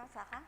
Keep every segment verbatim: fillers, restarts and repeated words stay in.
Saka?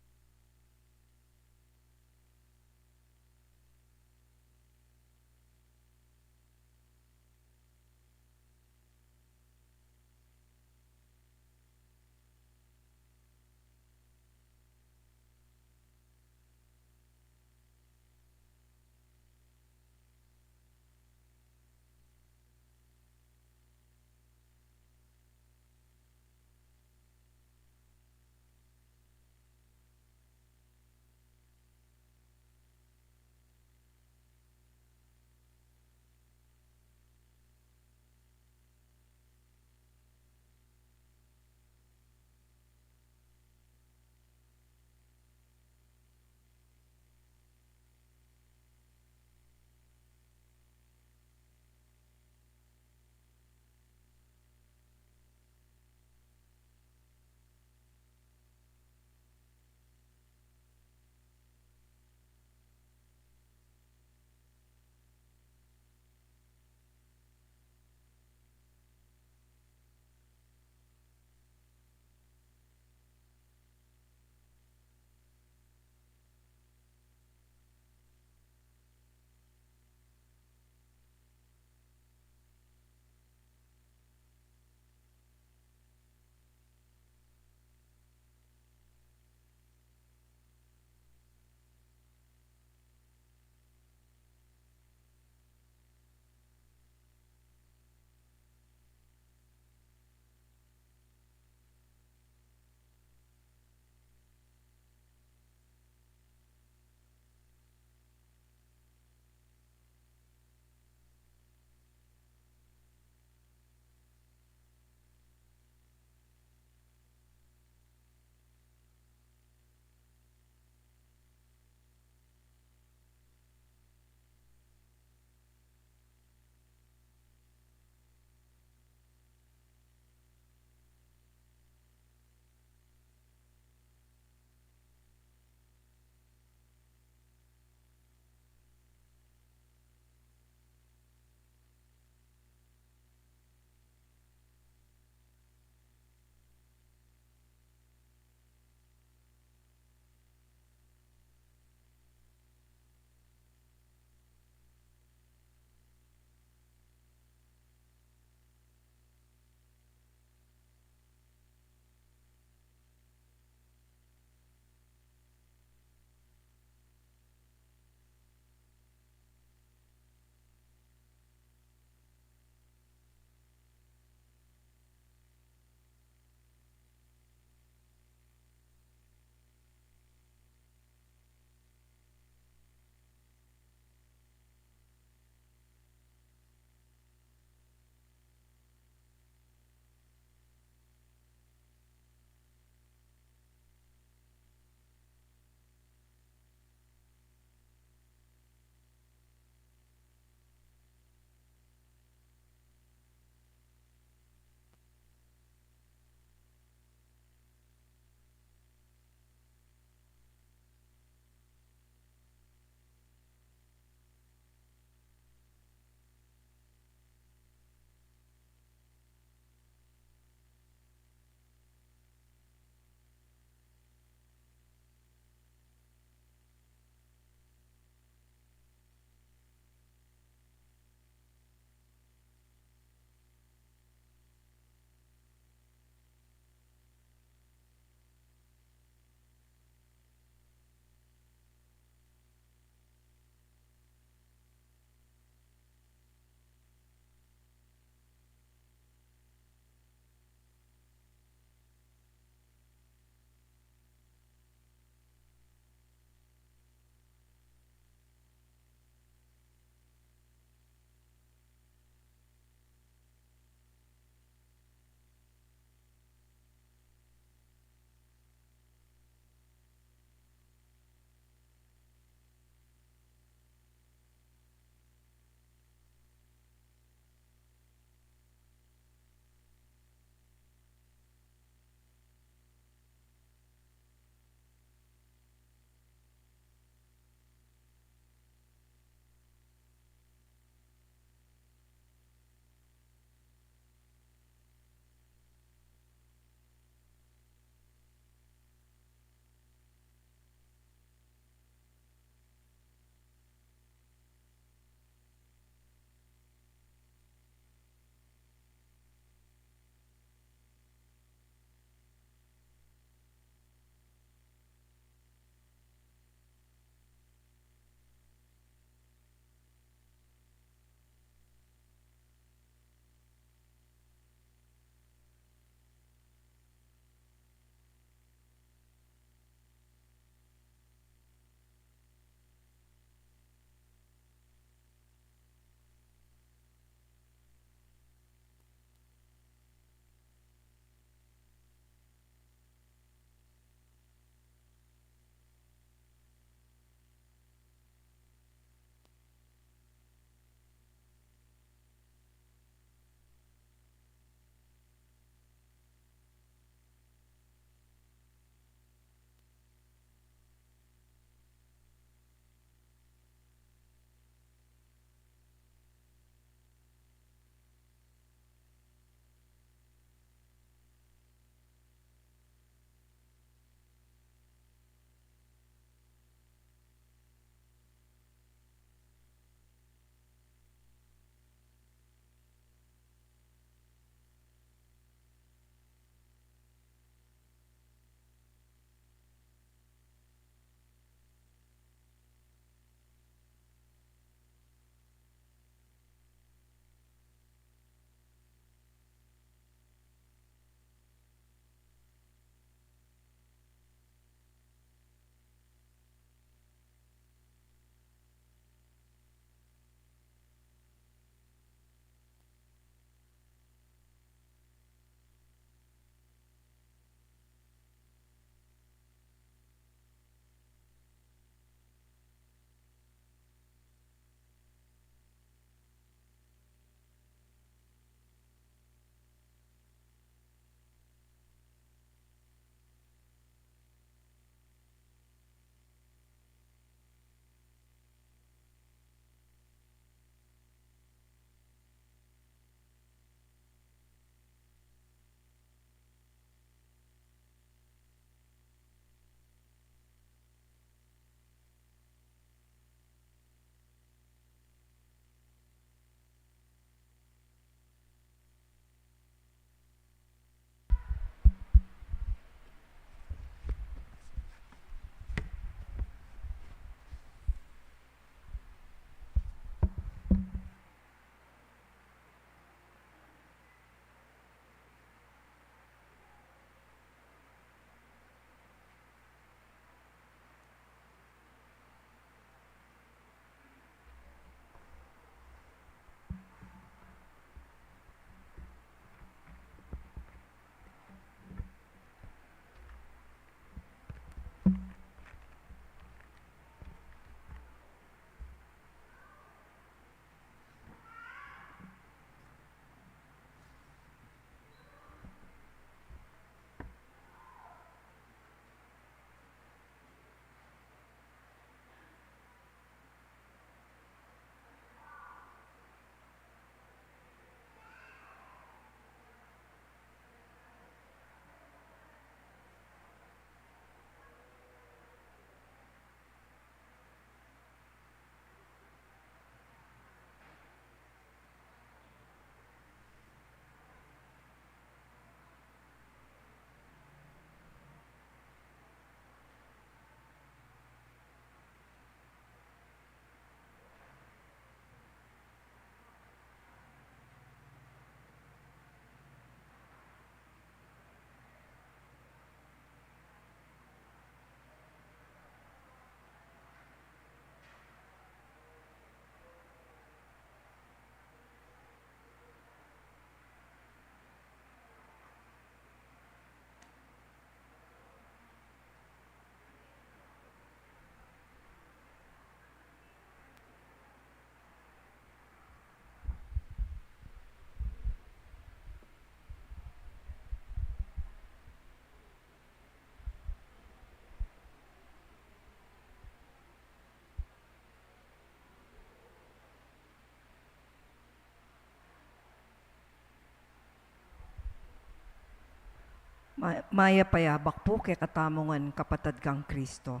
Ma-, mayap a abak pu kekatamu ngan, kapatad kang Kristo.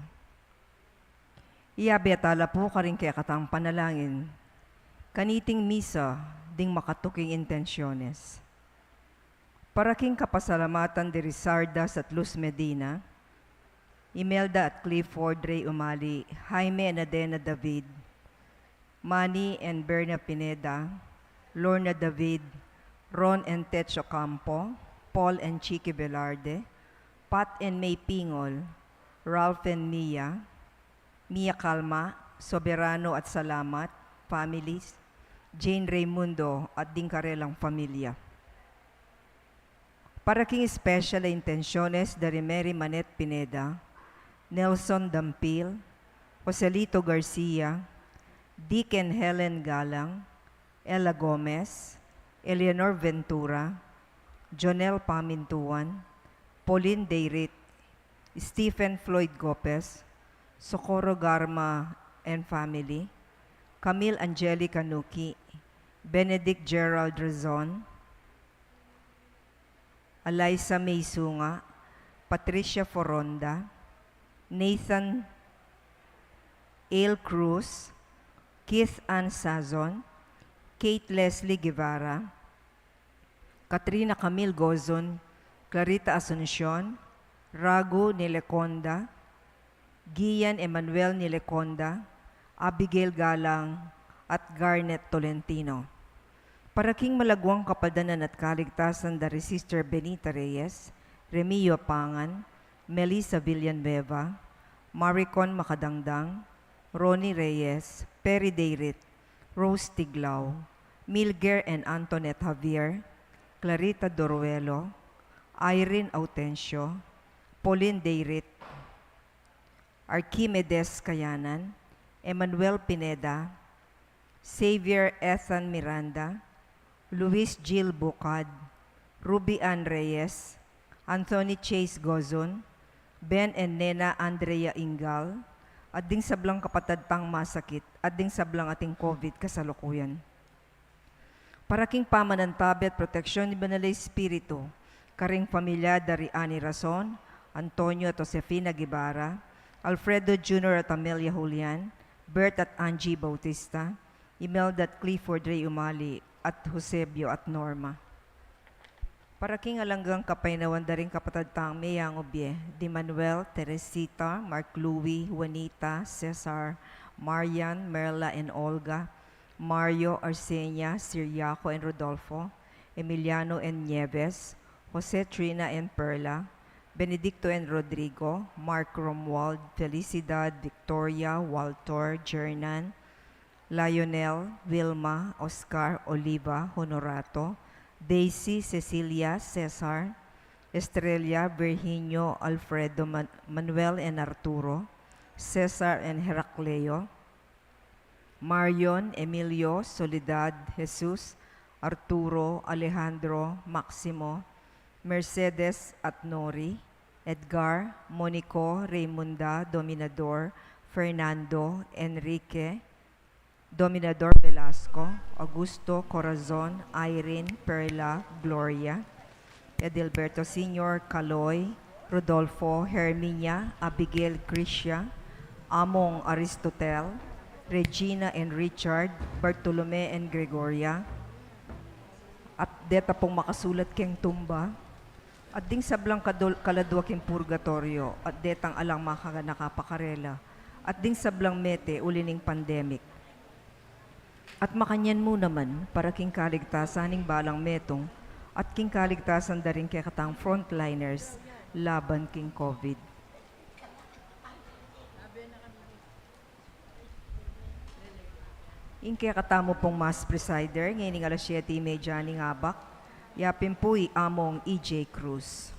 Iyabe tala pu karing kekatang panalangin kaniting misa ding makatuking intensyones. Para king kapasalamatan di Rizardas at Luz Medina, Imelda at Clifford Rey Umali, Jaime and Adena David, Manny and Berna Pineda, Lorna David, Ron and Techo Campo, Paul and Chiqui Velarde, Pat and May Pingol, Ralph and Mia, Mia Calma, Soberano at Salamat, families, Jane Raymundo at ding karelang familia. Para king special a intensyones da ri Mary Manette Pineda, Nelson Dampil, Joselito Garcia, Dick and Helen Galang, Ella Gomez, Eleanor Ventura, Jonel Pamintuan, Pauline Dayrit, Stephen Floyd Gopez, Socorro Garma and family, Camille Angelica Nuki, Benedict Gerald Rezon, Alyssa May Sunga, Patricia Foronda, Nathan L. Cruz, Keith Ann Sazon, Kate Leslie Guevara, Katrina Camille Gozon, Clarita Asuncion, Ragu Nileconda, Gian Emmanuel Nileconda, Abigail Galang, at Garnet Tolentino. Para king malaguang kapadanan at kaligtasan da ri Sister Benita Reyes, Remio Pangan, Melissa Villanueva, Maricon Macadangdang, Ronnie Reyes, Perry Dayrit, Rose Tiglao, Milger and Antoinette Javier, Clarita Doruelo, Irene Autencio, Pauline Dayrit, Archimedes Kayanan, Emmanuel Pineda, Xavier Ethan Miranda, Luis Gil Bucad, Ruby Ann Reyes, Anthony Chase Gozon, Ben and Nena Andrea Ingal, at ding sablang kapatad tang masakit, at ding sablang ating COVID kasalukuyan. Para king pamanantabe at proteksyon ning Banal a Espiritu, karing pamilya da ri Annie Rason, Antonio at Josefina Guevara, Alfredo Junior at Amelia Julian, Bert at Angie Bautista, Imelda at Clifford Ray Umali, at Eusebio at Norma. Para king alang anggang kapaynawan da ring kapatad tang meyangubie, di Manuel, Teresita, Mark Louie, Juanita, Cesar, Marian, Merla and Olga, Mario, Arsenia, Siriaco and Rodolfo, Emiliano and Nieves, Jose, Trina and Perla, Benedicto and Rodrigo, Mark, Romuald, Felicidad, Victoria, Walter, Jernan, Lionel, Wilma, Oscar, Oliva, Honorato, Daisy, Cecilia, Cesar, Estrella, Virginio, Alfredo, Man-, Manuel and Arturo, Cesar and Heracleo, Marion, Emilio, Soledad, Jesus, Arturo, Alejandro, Maximo, Mercedes at Nori, Edgar, Monico, Raymunda, Dominador, Fernando, Enrique, Dominador Velasco, Augusto, Corazon, Irene, Perla, Gloria, Edilberto Senior, Kaloy, Rodolfo, Herminia, Abigail, Krisha, Among, Aristotel, Regina and Richard, Bartolome and Gregoria, at deta pung makasulat keng tumba, at ding sablang kadul-, kaladua keng purgatoryo, at detang alang makaganaka pa karela, at ding sablang mete uli ning pandemic. At makanyan mu naman, para king kaligtasan ning balang metung, at king kaligtasan da ring kekatang frontliners laban king COVID. Ing kekatamu pung Mass Presider, ngening alas siyete y media ning abak, yapin pu i Among E J Cruz.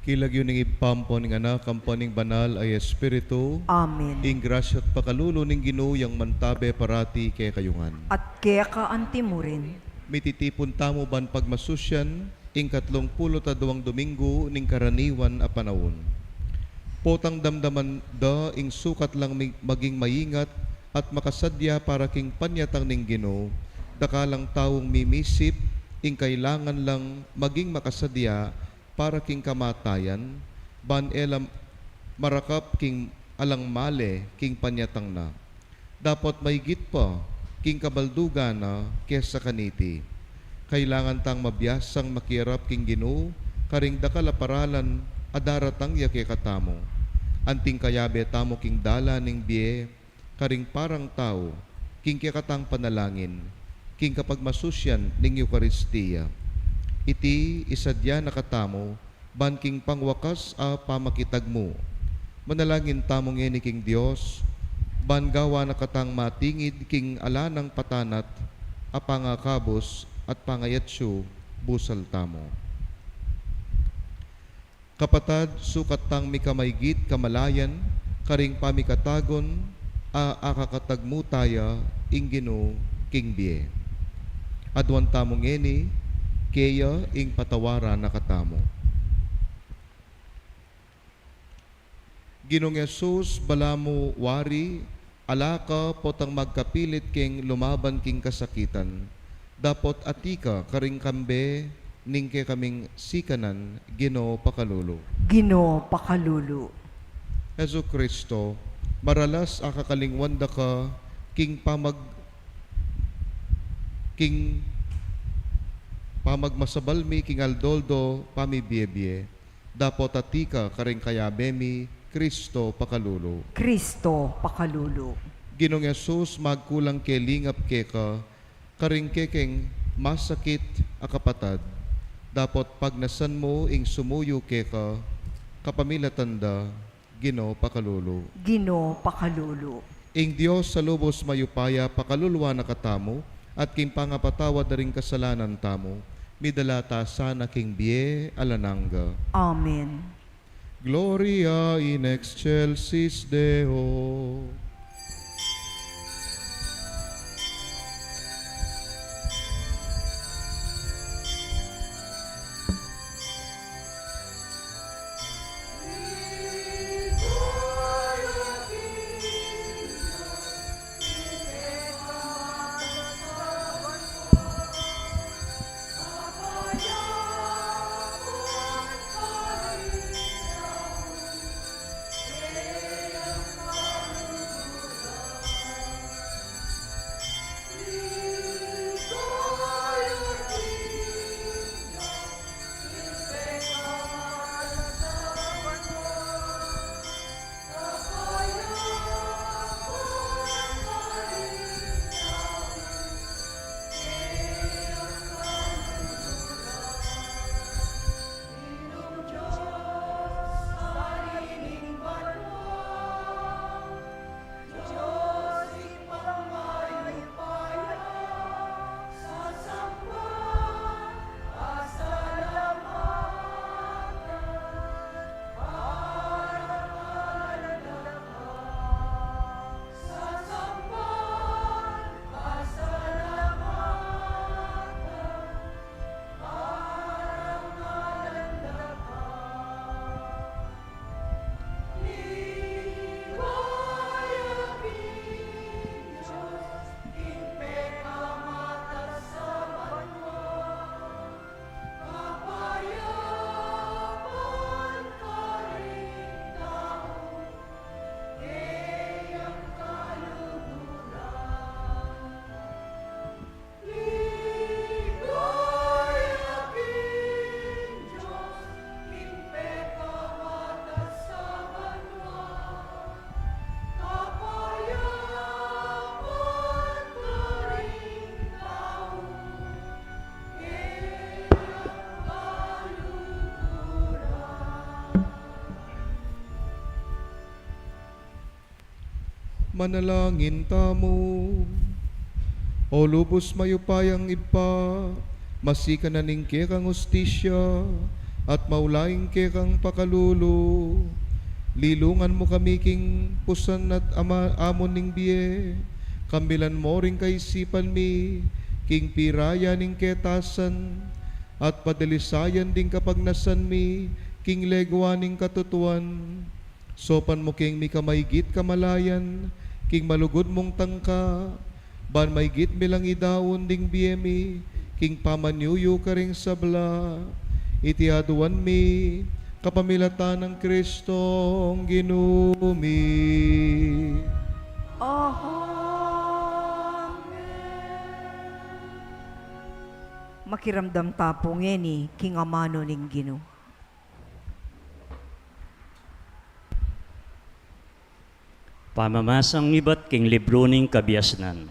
King lagyu ning Ibpa, ampo ning Anak, ampo ning Banal a Espiritu. Amen. Ing grasya at pakalulu ning Ginu yang mantabe parati kekayu ngan. At keka antimurin. Mititipun tamu ban pagmasusyan ing katlung pulu't aduang Domingo ning karaniwan a panaun. Potang damdaman da ing sukat lang mi-, maging maingat at makasadya para king panyatang ning Ginu, dakal lang taung mimisip ing kailangan lang maging makasadya para king kamatayan, ban e la marakap king alang male king panyatang na. Dapot maigit pa king kabaldugan na kesa kaniti. Kailangan tang mabiasang makirap king Ginu, karing dakal a paralan a daratang ya kekatamu. Anting kayabe tamu king dalan ning bie, karing parang tau, king kekatang panalangin, king kapagmasusyan ning Eukaristia. Iti isadya na katamu, ban king pangwakas a pamakitagmu. Manalangin tamu ngeni king Dios, ban gawa na katang matingid king ala nang patanat a pangakabus at pangayatsu. Busal tamu. Kapatad, sukat tang mikamaigit kamalayan karing pamikatagun a akakatagmu taya ing Ginu king bie. Aduan tamu ngeni keya ing patawaran na katamu. Ginung Jesus, balamu wari, ala ka potang magkapilit king lumaban king kasakitan, dapot atiu ka karing kambe ning kekaming sikanan, Ginu pakalulu. Ginu pakalulu. Jesucristo, maralas a kakalingwan da ka king pamag-, king pamagmasabal mi king aldo-aldo pamibiebie. Dapot atiu ka karing kayabe mi, Cristo pakalulu. Cristo pakalulu. Ginung Jesus, magkulang ke lingap keka karing kekeng masakit a kapatad. Dapot pagnasan mu ing sumuyu keka kapamilatan da, Ginu pakalulu. Ginu pakalulu. Ing Dios a lubus mayupaya pakaluluan na katamu, at king pangapatawad da ring kasalanan tamu, midala ta sana king bie alang angga. Amen. Gloria in excelsis Deo. Manalangin tamu. O lubus mayupayang Ibpa, masikan na ning kekang hustisya, at maulaing kekang pakalulu. Lilungan mu kami king pusan at ama-, amon ning bie. Kambilan mu ring kaisipan mi king pirayan ning ketasan, at padalisayan ding kapagnasan mi king legwa ning katutuan. Saupan mu keng mikamaigit kamalayan king malugud mung tangka, ban maigit mi lang idaun ding bie mi king pamanyuyu karing sabla. Iti aduan mi kapamilatan nang Kristong Ginu mi. Amen. Makiramdam ta pu ngeni king amanu ning Ginu. Pamamasang ibat king libru ning Kabiasnan.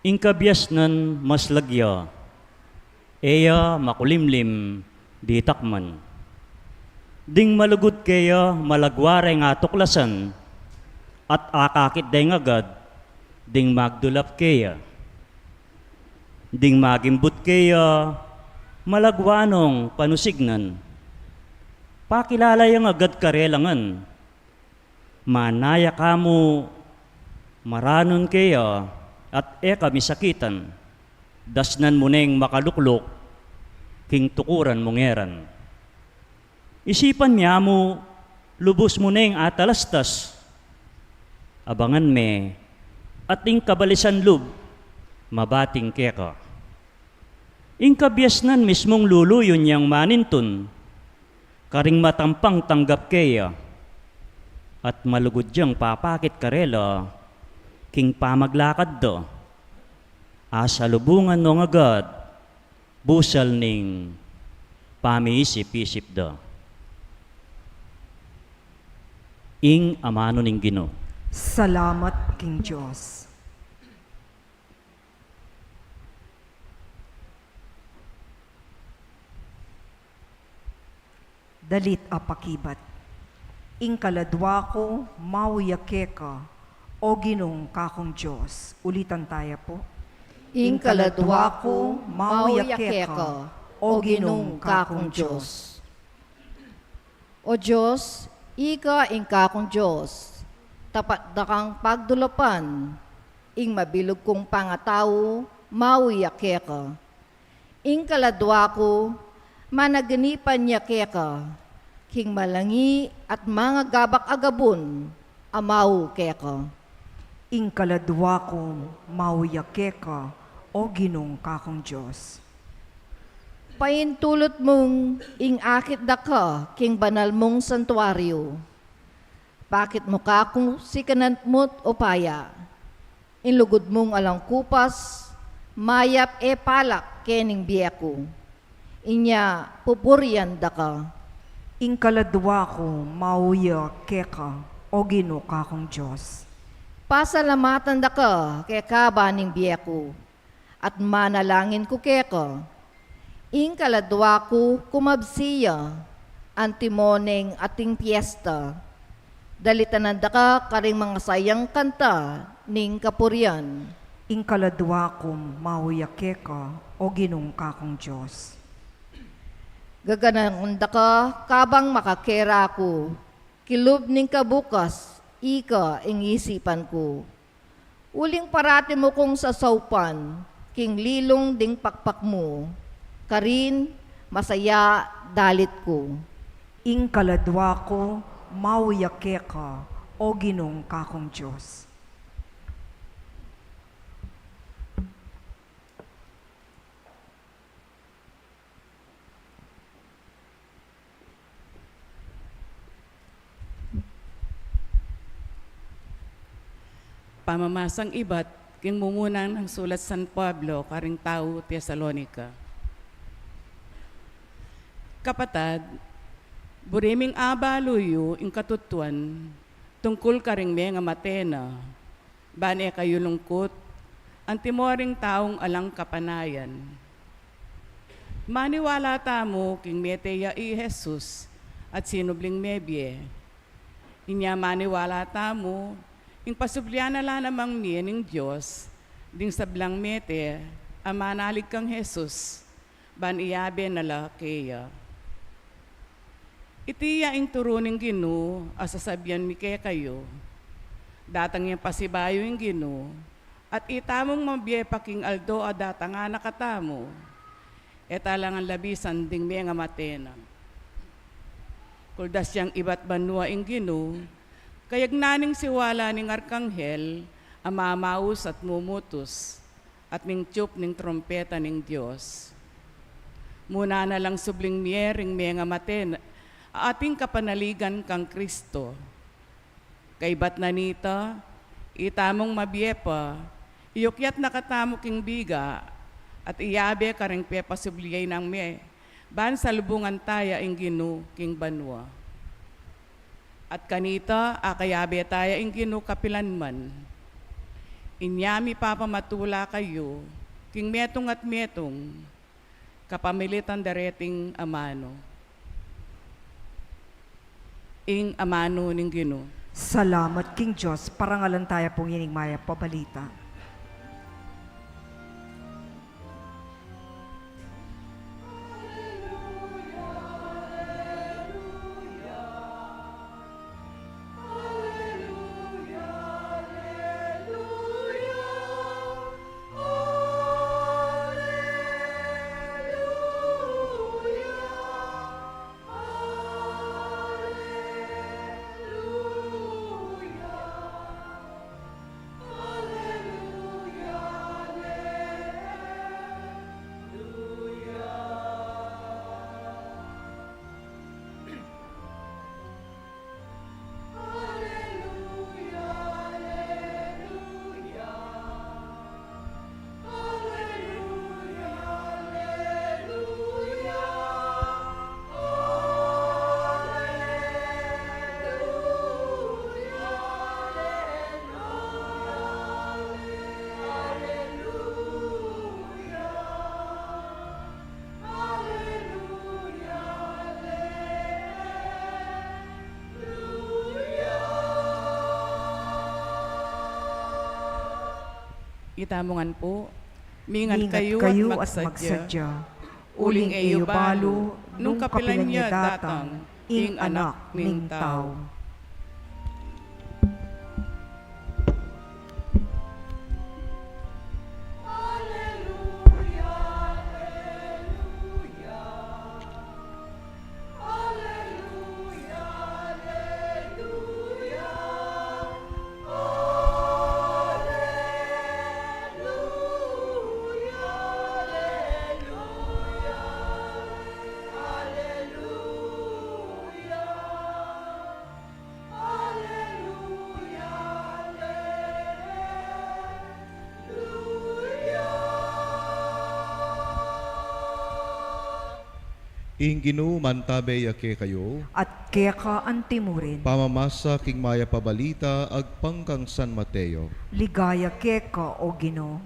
Ing kabiasnan maslag ya, e ya makulimlim ditak man. Ding malugud keya malagwa reng atuklasan, at akakit deng agad ding magdulap keya. Ding magimbut keya malagwa nong panusignan. Pakilala yang agad karela ngan. Manaya ka mu maranun keya at e ka misakitan. Dasnan mu neng makalukluk king tukuran mung eran. Isipan me mu, lubus mu neng atalastas. Abangan me, at ing kabalisan lub mabating keka. Ing kabiasnan mismung luluyun yang manintun karing matampang tanggap keya, at malugud yang papakit karela king pamaglakad da. Asalubungan nong agad busal ning pamiisip-isip da. Ing amanu ning Ginu. Salamat king Dios. Dalit a pakibat. Ing kaladwa ku, mauya keka, o Ginung kakung Dios. Ulitan taya pu. Ing kaladwa ku, mauya keka, o Ginung kakung Dios. O Dios, ika ing kakung Dios, tapat da kang pagdulapan, ing mabilug kung pangatau, mauya keka. Ing kaladwa ku, managinipan ya keka, king malangi at mangagabak a gabun, a mau keka. Ing kaladwa ku, mauya keka, o Ginung kakung Dios. Paintulut mung ing akit da ka king banal mung santuario. Pakit mu kaku sikanan mu't upaya. Ing lugud mung alang kupas, mayap e palak kening bie ku. Inya pupurian da ka. Ing kaladwa ku, mauya keka, o Ginu kakung Dios. Pasalamatan da ka kekaba ning bie ku, at manalangin ku keka. Ing kaladwa ku, kumabsi ya, antimo ning ating piesta. Dalitanan da ka karing mangasayang kanta ning kapurian. Ing kaladwa ku, mauya keka, o Ginung kakung Dios. Gaganakan da ka kabang makakera ku, kilub ning kabukas, ika ing isipan ku. Uling parati mu kung sasaupan, king lilung ding pakpak mu, karin masaya dalit ku. Ing kaladwa ku, mauya keka, o Ginung kakung Dios. Pamamasang ibat king mumuna nang sulat San Pablo karing tau Tesalonica. Kapatad, buri ming abalu yu ing katutuan tungkul karing mengamate na, ban e kayu lungkut, antimo ring taung alang kapanayan. Maniwala tamu king mete ya i Jesus at sinubling mebie. Inya maniwala tamu, ing pasublian na la namang mie ning Dios, ding sablang mete a manalig kang Jesus, ban iyabe na la keya. Iti ya ing turu ning Ginu a sasabian mi kekayu. Datang yang pasibayu ing Ginu, at itamung mabie pa king aldo a datangan na katamu, e ta la ngan labisan ding mengamate na. Kuldas yang ibat banua ing Ginu, kayagnan ning siwala ning arkanghel a mamaus at mumutus, at ning tiyup ning trumpeta ning Dios. Muna na lang subling mie ring mengamate na, a ating kapanaligan kang Kristo. Kaibat na nita, itamung mabie pa, iyukyat na katamu king biga, at iyabe karing pepasubli nang mie, ban salubungan taya ing Ginu king banua. At kanita, akayabe taya ing Ginu kapilan man. Inya mipapamatula kayu king metung at metung, kapamilitan dareting amanu. Ing amanu ning Ginu. Salamat king Dios. Parangalan taya pung ining mayap a balita. Itamu ngan pu, mingat kayu at magsadya, uling e yu balu nung kapilan ya datang ing Anak ning Tau. Ing Ginu mantabe ya kekayu. At keka anti mu rin. Pamamasa king mayap a balita agpang kang San Mateo. Ligaya keka, O Ginu.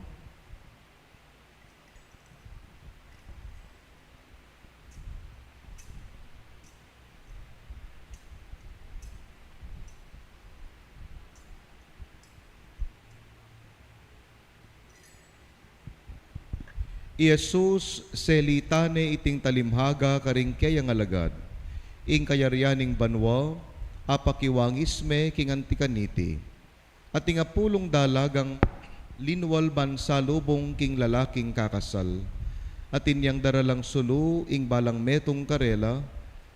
I Jesus, selita ne iting talimhaga karing keyang alagad. Ing kayarian ning banua apakiwangis me king anti kaniti. At ing apulung dalagang linwal ban salubung king lalaking kakasal. At inyang daralang sulu ing balang metung karela,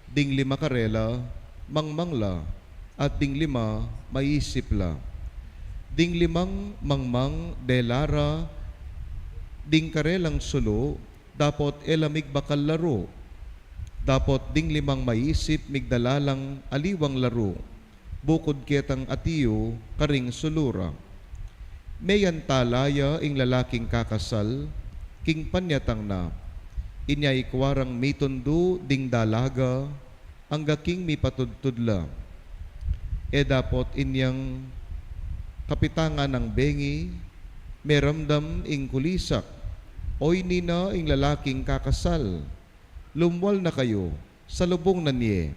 ding lima karela, mangmang la, at ding lima, maisip la. Ding limang mangmang dela ra ding karelang sulu, dapot e la migbakal laru. Dapot ding limang maisip migdala lang aliwang laru, bukud ketang atiu karing sulu ra. Meyantala ya ing lalaking kakasal king panyatang na. Inya ikua rang mitundu ding dalaga angga king mipatudtud la. E dapot inyang kapitangan nang bengi, meramdam ing kulisak, "Oyni na ing lalaking kakasal. Lumwal na kayu, salubung na ne."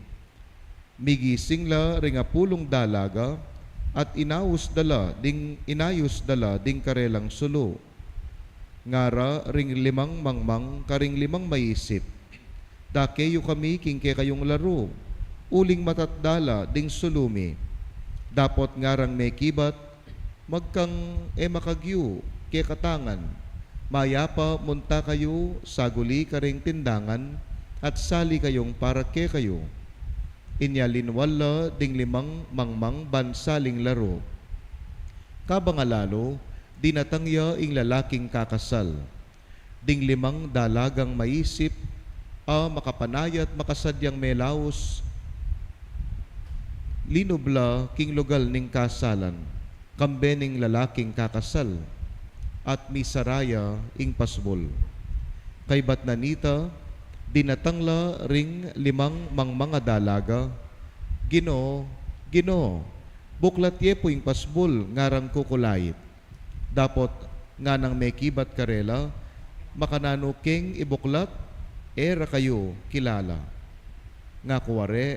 Migising la ring apulung dalaga, at inayus da la ding, inayus da la ding karelang sulu. ngara ring limang mangmang karing limang maisip. Dake yu kami king kekayung laru, uling matatdala ding sulu mi. Dapot ngarang mekibat, magkang e makagyu kekatangan, mayapa munta kayu saguli karing tindangan, at sali kayung para kekayu. Inya linwal la ding limang mangmang ban saling laru. Kabang alalu, dinatang ya ing lalaking kakasal. Ding limang dalagang maisip, a makapanaya at makasadyang melaus, linub la king lugal ning kasalan, kambe ning lalaking kakasal, at misara ya ing pasbul. Kaybat na nita, dinatang la ring limang mangmang a dalaga, "Ginu, Ginu, buklat ye pu ing pasbul ngarang kukulait." Dapot nganang mekibat karela, "Makananu keng ibuklat? E ra kayu kilala." Ngaku are,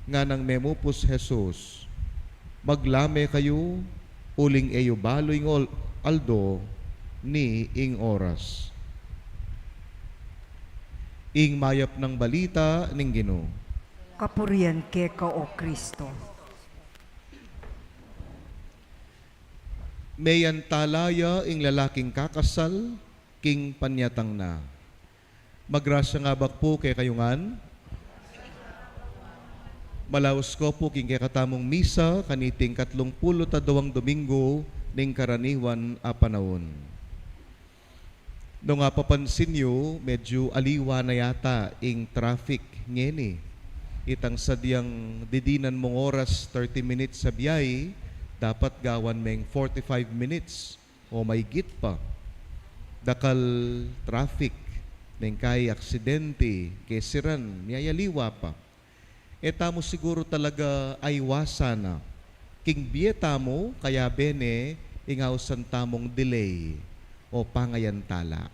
nganang memupus Jesus, "Maglame kayu, uling e yu balu ing ol-, aldo ni ing oras." Ing mayap nang balita ning Ginu. Kapurian keka, O Kristo. Meyantala ya ing lalaking kakasal king panyatang na. Magrasya ngabak pu kekayu ngan. Malaus ko pu king kekatamung misa kaniting katlung pulu't aduang Domingo ning karaniwan a panaun. Nung apapansin yu, medyu aliwa na yata ing traffic ngeni. Itang sadyang didinan mung oras, thirty minutes a biyai, dapat gawan meng forty-five minutes o maigit pa. Dakal traffic, mengkai aksidente, kesiran, miyayaliwa pa. E tamu siguru talaga aiwasan na. King bie tamu, kayabe ne ing ausan tamung delay o pangayantala.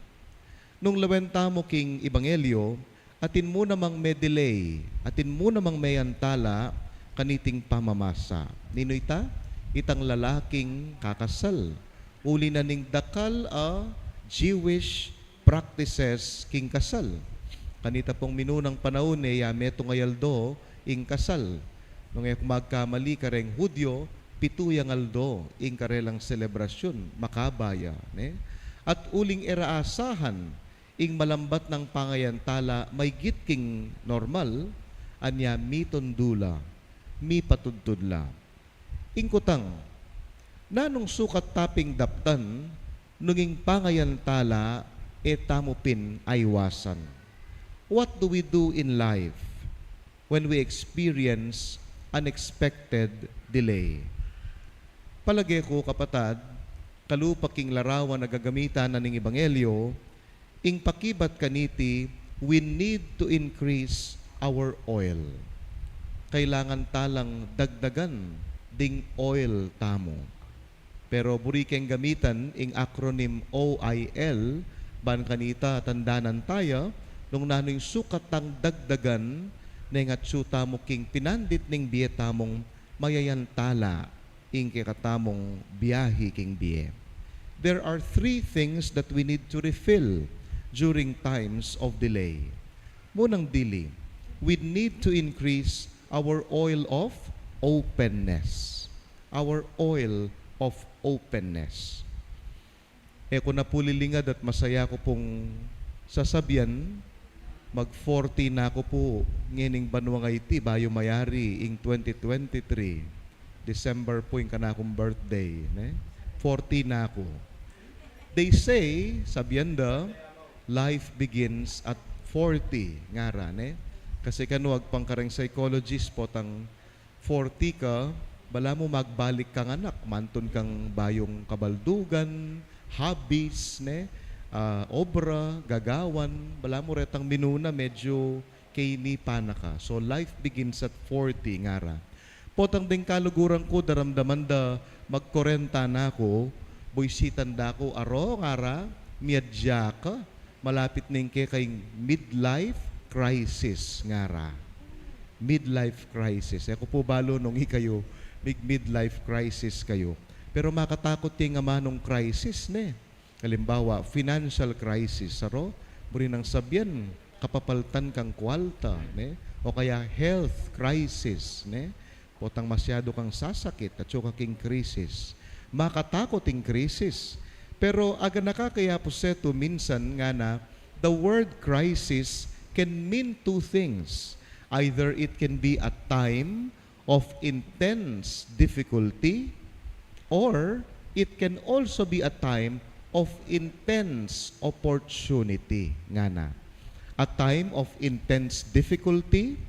Nung lawen tamu king ebanghelyo, atin mu namang me-delay, atin mu namang meyantala kaniting pamamasa. Ninu ita? Itang lalaking kakasal. Uli na ning dakal a Jewish practices king kasal. Kanita pung minunang panaun e ya metung a aldo ing kasal. Nung e ku magkamali kareng Hudyo, pitu yang aldo ing karelang selebrasyun, makaba ya, ne? At uling e ra asahan ing malambat nang pangayantala maigit king normal, anya mitundu la, mipatudtud la. Ing kutang, nanung sukat ta ping daptan nung ing pangayantala e tamu pin aiwasan? What do we do in life when we experience unexpected delay? Palage ku, kapatad, kalupa king larawan a gagamitan na ning ebanghelyo, ing pakibat kaniti, we need to increase our oil. Kailangan talang dagdagan ding oil tamu. Pero buri keng gamitan ing acronym O I L, ban kanita tandanan taya, nung nanu ing sukat tang dagdagan, neng atsu tamu king pinandit ning bie tamung mayayantala ing kekatamung biahi king bie. There are three things that we need to refill during times of delay. Munang dili, we need to increase our oil of openness. Our oil of openness. E ku na pu lilingad at masaya ku pung sasabian, mag forty na ku pu ngening banua ngeni, bayu mayari ing twenty twenty-three. December pu ing kanakung birthday, ne? Forty na ku. They say, sabian da, life begins at forty, ngara, ne? Kasi kanu agpang kareng psychologist, potang forty ka, balamu magbalik kang anak, mantun kang bayung kabaldugan, hobbies, ne? Ah, obra, gagawan, balamu retang minuna medyu keni pa na ka. So, life begins at forty, ngara. Potang deng kaluguran ku, daramdaman da magkorenta na ku, buisitan da ku, "Aro," ngara, "miadya ka, malapit ne ing kekayung midlife crisis," ngara. Midlife crisis. E ku pu balu nung ikayu, mig midlife crisis kayu. Pero makatakut ya ing amanung crisis, ne? Kalimbawa, financial crisis, saro, buri nang sabian, kapapaltan kang kwalta, ne? O kaya health crisis, ne? Potang masyadu kang sasakit, atsu ka king krisis. Makatakut ing krisis. Pero aganaka kaya pu setu minsan ngana, the word crisis can mean two things. Either it can be a time of intense difficulty, or it can also be a time of intense opportunity, ngana. A time of intense difficulty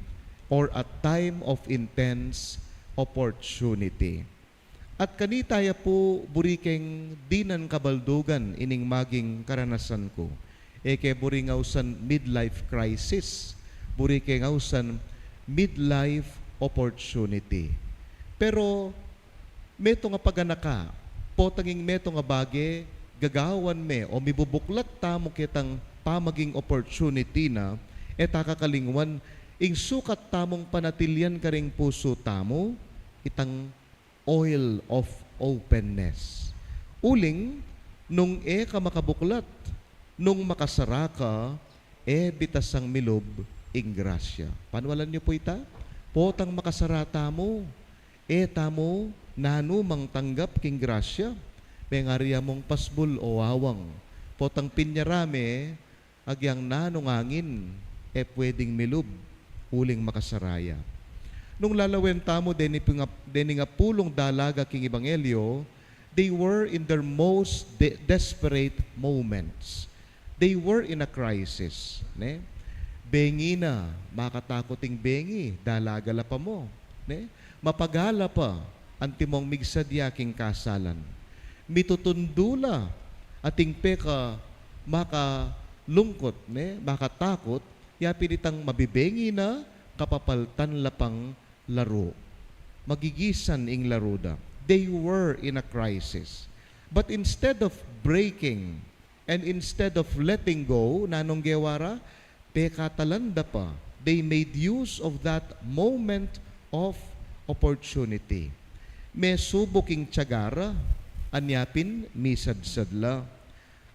or a time of intense opportunity. At kanita ya pu, buri keng dinan kabaldugan ining maging karanasan ku. E ke buri ngang ausan midlife crisis, buri keng ausan midlife opportunity. Pero metung a paganaka, potang ing metung a bage, gagawan me o mibubuklat tamu ketang pamaging opportunity na, e ta kakalingwan, ing sukat tamung panatilian karing pusu tamu, itang oil of openness. Uling, nung e ka makabuklat, nung makasara ka, e bitasang milub ing grasya. Panualan yu pu ita? Potang makasara tamu, e tamu nanu mang tanggap king grasya. Mengari ya mung pasbul o awang. Potang pinyara me, agyang nanung angin e pwedeng milub, uling makasara ya. Nung lalawen tamu deni pung ap-, dening apulung dalaga king ebanghelyo, they were in their most de-, desperate moments. They were in a crisis, ne? Bengi na, makatakut ing bengi, dalaga la pa mu, ne? Mapagala pa, antimong migsadya king kasalan. Mitutundu la, ating peka makalungkut, ne, makatakut, ya pin itang mabibengi na, kapapaltan la pang laru. Magigisan ing laru da. They were in a crisis. But instead of breaking, and instead of letting go, nanung gewa ra? Pekatalan da pa. They made use of that moment of opportunity. Mesubuk ing tiyaga ra, anya pin misadsad la.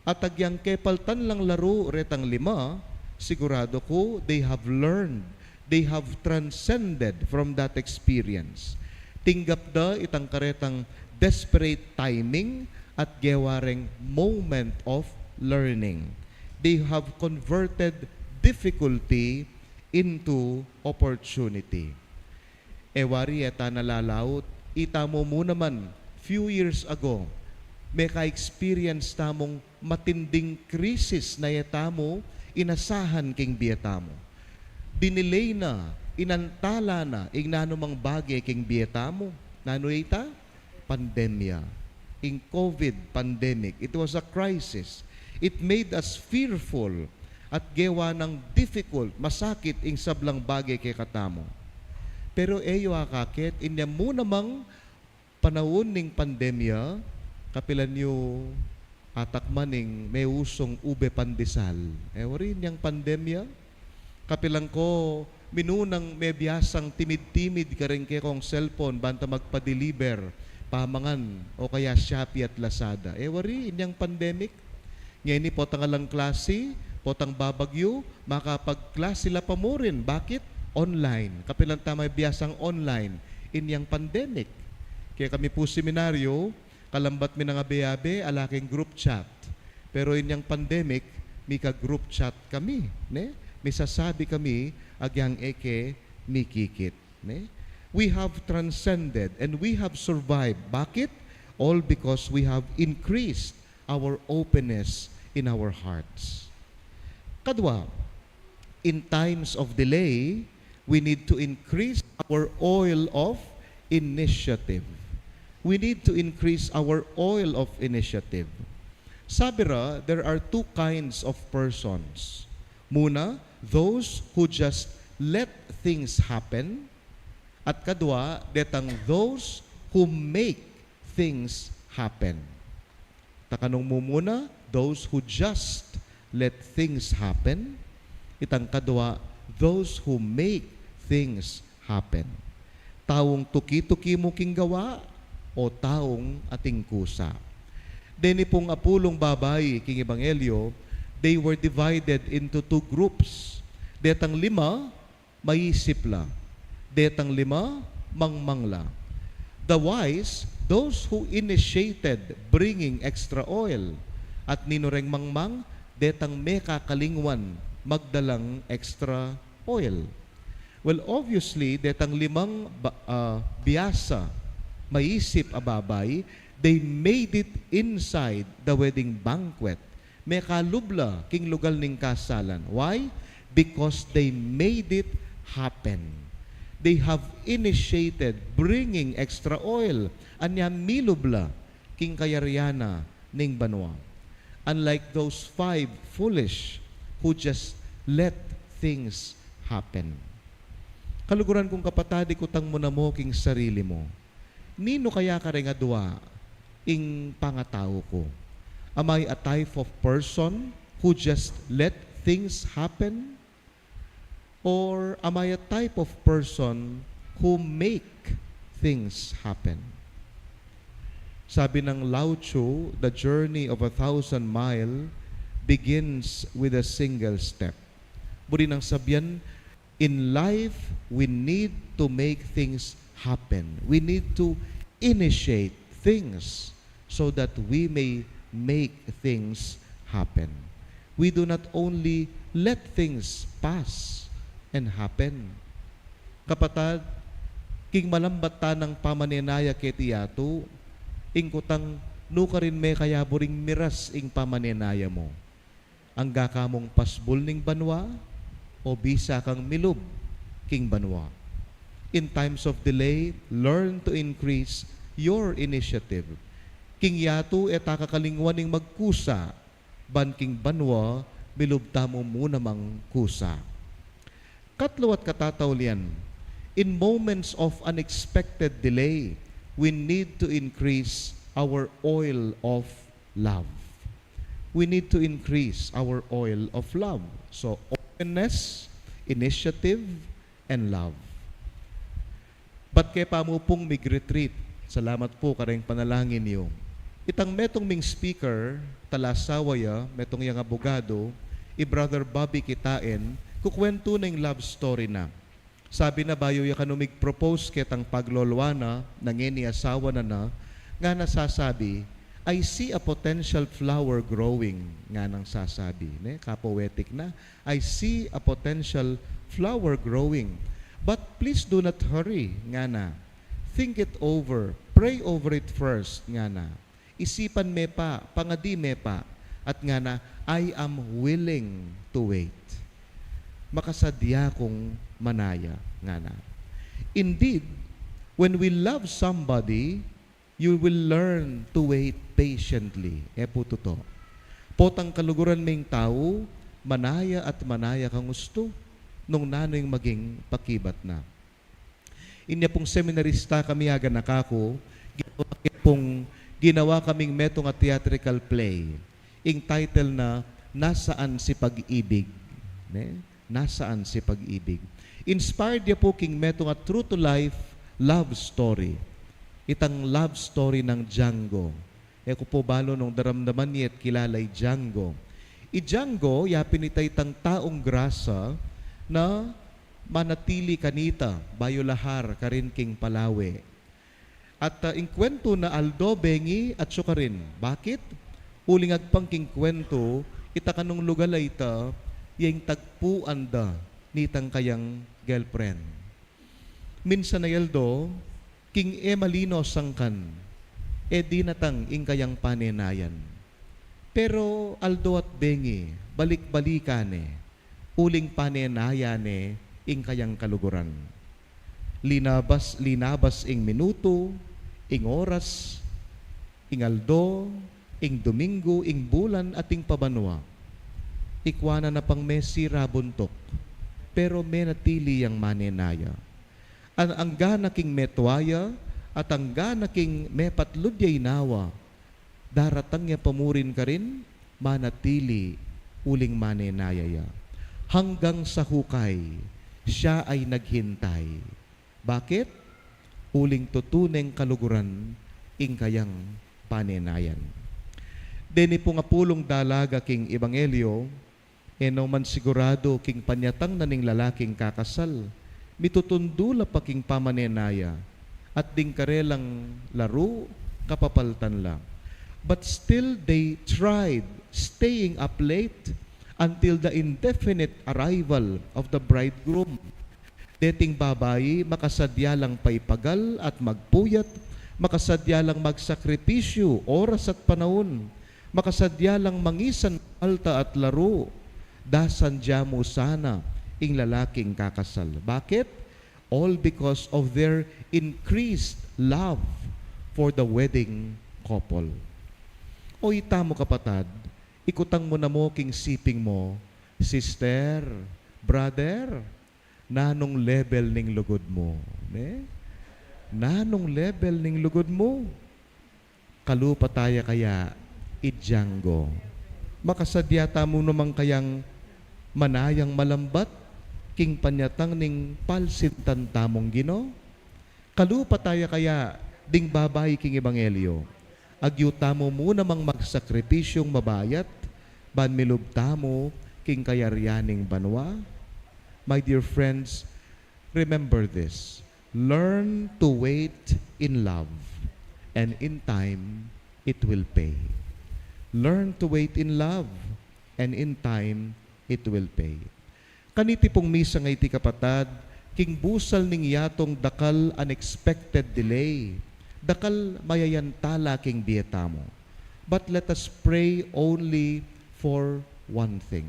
At agyang kepaltan lang laru retang lima, sigurado ku they have learned, they have transcended from that experience. Tinggap da itang karetang desperate timing at gewa reng moment of learning. They have converted difficulty into opportunity. E wari e ta nalalaut, itamu mu naman, few years ago, meka-experience tamung matinding krisis na e tamu inasahan king bie tamu. Dinilay na, inantala na, ing nanumang bage king bie tamu. Nanu ita? Pandemya. Ing COVID pandemic, it was a crisis. It made us fearful at gewa nang difficult, masakit ing sablang bage kekatamu. Pero e yu akakit, inya mu namang panaun ning pandemya, kapilan yu atakman ing meusung ube pandesal. E wari inyang pandemya, kapilan ko minunang mebiasang timid-timid kareng kekong cellphone, banta magpa-deliver, pamangan, o kaya Shopee at Lazada. E wari inyang pandemic, ngeni potang alang klasi, potang babagyu, makapagklasi la pa mu rin. Bakit? Online. Kapilan ta mebiasang online inyang pandemic? Kekami pu seminaryo, kalambat mi nang abe-abe, ala keng group chat. Pero inyang pandemic, mika-group chat kami, ne? Misasabi kami agyang e ke mikikit, ne? We have transcended and we have survived. Bakit? All because we have increased our openness in our hearts. Kadwa, in times of delay, we need to increase our oil of initiative. We need to increase our oil of initiative. Sabi ra, there are two kinds of persons. Muna, those who just let things happen, at kadwa, detang those who make things happen. Takanung mu muna, those who just let things happen. Itang kadwa, those who make things happen. Taung tuki-tuki mu king gawa, o taung ating kusa? Deni pung apulung babai king Ebanghelyo, they were divided into two groups. Detang lima, maisip la. Detang lima, mangmang la. The wise, those who initiated bringing extra oil. At ninu reng mangmang? Detang mekakalingwan magdalang extra oil. Well, obviously, detang limang ba-, ah, biasa, maisip a babai, they made it inside the wedding banquet. Mekalub la king lugal ning kasalan. Why? Because they made it happen. They have initiated bringing extra oil. Anya milub la king kayarian na ning banua. Unlike those five foolish who just let things happen. Kaluguran kung kapatad, ikutang mu na mu king sarili mu, ninu kaya kareng adua ing pangatau ku? Am I a type of person who just let things happen? Or am I a type of person who make things happen? Sabi ng Lao Tzu, "The journey of a thousand mile begins with a single step." Buri nang sabian, in life, we need to make things happen. We need to initiate things so that we may make things happen. We do not only let things pass and happen. Kapatad, king malambat tanang pamanenaya keti yatu, ing kutang, nu karin me kaya buring miras ing pamanenaya mu? Angga ka mung pasbul ning banua, o bisa kang milub king banua? In times of delay, learn to increase your initiative. King yatu e ta kakalingwan ing magkusa, ban king banua, milub tamu mu namang kusa. Katlu at katataulian, in moments of unexpected delay, we need to increase our oil of love. We need to increase our oil of love. So, openness, initiative, and love. Bat ke pa mu pung mig-retreat. Salamat pu kareng panalangin yu. Itang metung ming speaker, talasawa ya, metung yang abogado, i Brother Bobby Kitain, kukwentu na ing love story na. Sabi na, bayu ya kanu mig-propose ketang paglolwa na, na ngeni asawa na na, ngana sasabi, "I see a potential flower growing," nganang sasabi, ne? Ka-poetic na, "I see a potential flower growing. But please do not hurry," ngana. "Think it over. Pray over it first," ngana. "Isipan me pa, pangadi me pa." At ngana, "I am willing to wait." Makasadya kung manaya, ngana. Indeed, when we love somebody, you will learn to wait patiently. E pu tutu? Potang kaluguran ming tau, manaya at manaya kang ustu nung nanu ing maging pakibat na. Inya pung seminarista kami, aganaka ku, ginawa ke pung, ginawa kaming metung a theatrical play. Ing title na, Nasaan si Pag-ibig? Ne? Nasaan si Pag-ibig? Inspired ya pu king metung a true to life love story. Itang love story nang Django. E ku pu balu nung daramdaman ye at kilala i Django. I Django, ya pin ita itang taung grasa na manatili kanita, bayu la har karin king palawe. At, ah, ing kwentu na aldo bengi atsu karin. Bakit? Uling agpang king kwentu, ita kanung lugal a ita, ya ing tagpuan da nitang kayang girlfriend. Minsan a aldo, king e malino a sangkan, e dinatang ing kayang panenayan. Pero aldo at bengi, balik-balikan ne, uling panenayan ne ing kayang kaluguran. Linabas, linabas ing minutu, ing oras, ing aldo, ing Domingo, ing bulan, at ing pabanua. Ikua na na pang mesira buntuk, pero menatili yang manenaya. At angga na king metua ya, at angga na king mepatlud ya inawa, daratang ya pa murin karin, manatili uling manenaya ya. Hanggang sa hukay, siya ay naghintay. Bakit? Uling tutu neng kaluguran ing kayang panenayan. Deni pung apulung dalaga king ebanghelyo, e no man siguradu king panyatang na ning lalaking kakasal. Mitutundu la pa king pamanenaya, at ding karelang laru, kapapaltan la. But still they tried, staying up late until the indefinite arrival of the bridegroom. Deting babai, makasadya lang paipagal at magpuyat, makasadya lang magsakripisyu, oras at panaun, makasadya lang mangisan alta at laru, dasan dya mu sana ing lalaking kakasal. Bakit? All because of their increased love for the wedding couple. O itamu kapatad, ikutang mu na mu king siping mu, sister, brother, nanung level ning lugud mu, ne? Nanung level ning lugud mu? Kalupa taya kaya idyang go? Makasadya tamu naman kayang manayang malambat king panyatang ning palsintan tamung Ginu? Kalupa taya kaya ding babai king ebanghelyo? Agyu tamu mu namang magsakripisyung mabayat, ban milub tamu king kayarian ning banua? My dear friends, remember this. Learn to wait in love, and in time, it will pay. Learn to wait in love, and in time, it will pay. Kaniti pung misa nga iti kapatad, king busal ning yatung dakal unexpected delay, dakal mayayantala king bie tamu. But let us pray only for one thing.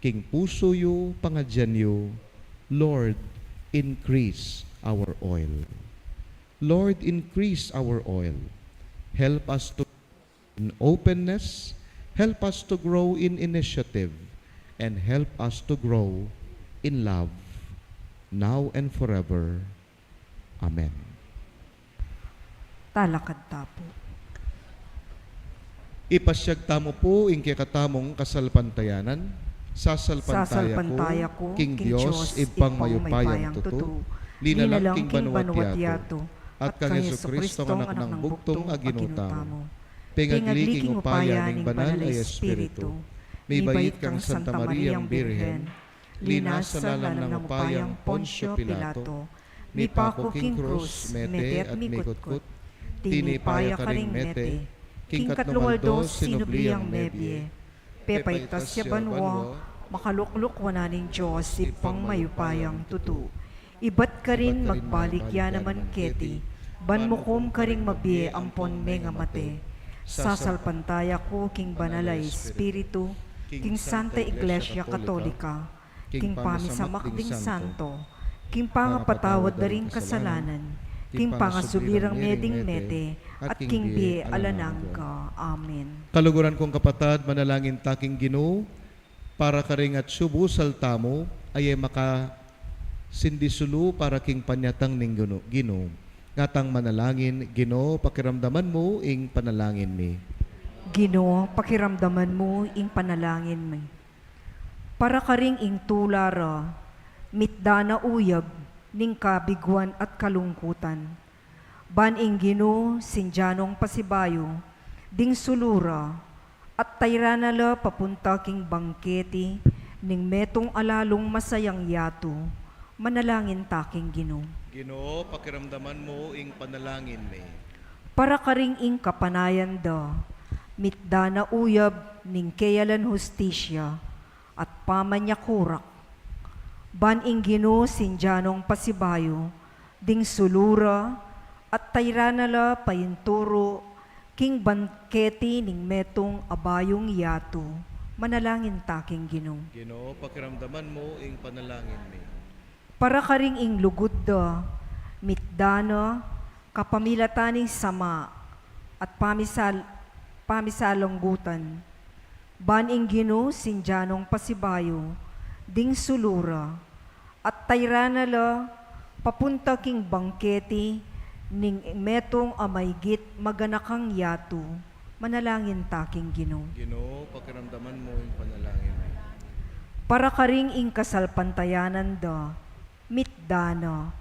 King pusu yu, pangadyan yu, Lord, increase our oil. Lord, increase our oil. Help us to in openness, help us to grow in initiative, and help us to grow in love, now and forever. Amen. Talakad ta pu. Ipasyag tamu pu ing kekatamung kasalpantayanan. Sasalpantaya Sasalpantaya ku ku king king Dios, Dios, Ibpang Ibpang mayupayang mayupayang tutu, tutu, linalang linalang king king banua at banua at yatu, yatu, at kang Jesucristo, Jesucristo, anak nang bugtung a Ginu tamu. Pengagli king upaya ning Banal a Espiritu, mibait kang Santa Mariang Birhen, linasa lalam nang upayang Poncio Pilato, mipaku king krus, mete at mikutkut, tinipa ya karing mete, king katlung aldo sinubli yang mebie, pepaitas ya banua, makalukluk wanan ning Dios, Ibpang mayupayang tutu. Ibat karin magbalik ya naman keti, ban mukum karing mabie ampon mengamate. Sasalpantaya ku king Banal a Espiritu, king Santa Iglesia Katolika, king pamisamak ding santo, king pangapatawad da ring kasalanan, king pangasubli rang mie ding mete, at king bie alang angga. Amen. Kaluguran kung kapatad, manalangin ta king Ginu, para karing atsu busal tamu, a e makasindisulu para king panyatang ning Ginu, Ginu. Ngatang manalangin, Ginu, pakiramdaman mu ing panalangin mi. Ginu, pakiramdaman mu ing panalangin mi. Para karing ing tula ra, mitda na uyab ning kabiguan at kalungkutan. Ban ing Ginu, sindya nong pasibayu, ding sulu ra, at tayra na la papunta king bangketi ning metung a lalung masayang yatu, manalangin ta king Ginu. Ginu, pakiramdaman mu ing panalangin mi. Para karing ing kapanayan da, mitda na uyab ning keyalan hustisya, at pamanyakurak. Ban ing Ginu sindya nong pasibayu, ding sulu ra, at tayra na la painturu, king bangketi ning metung a bayung yatu, manalangin ta king Ginu. Ginu, pakiramdaman mu ing panalangin mi. Para karing ing lugud da, mitda na, kapamilatan ning sama, at pamisal-, pamisalunggutan. Ban ing Ginu, sindya nong pasibayu, ding sulu ra, at tayra na la, papunta king bangketi, ning metung a maygit maganakang yatu, manalangin ta king Ginu. Ginu, pakiramdaman mu ing panalangin mi. Para karing ing kasalpantayanan da, mitda na,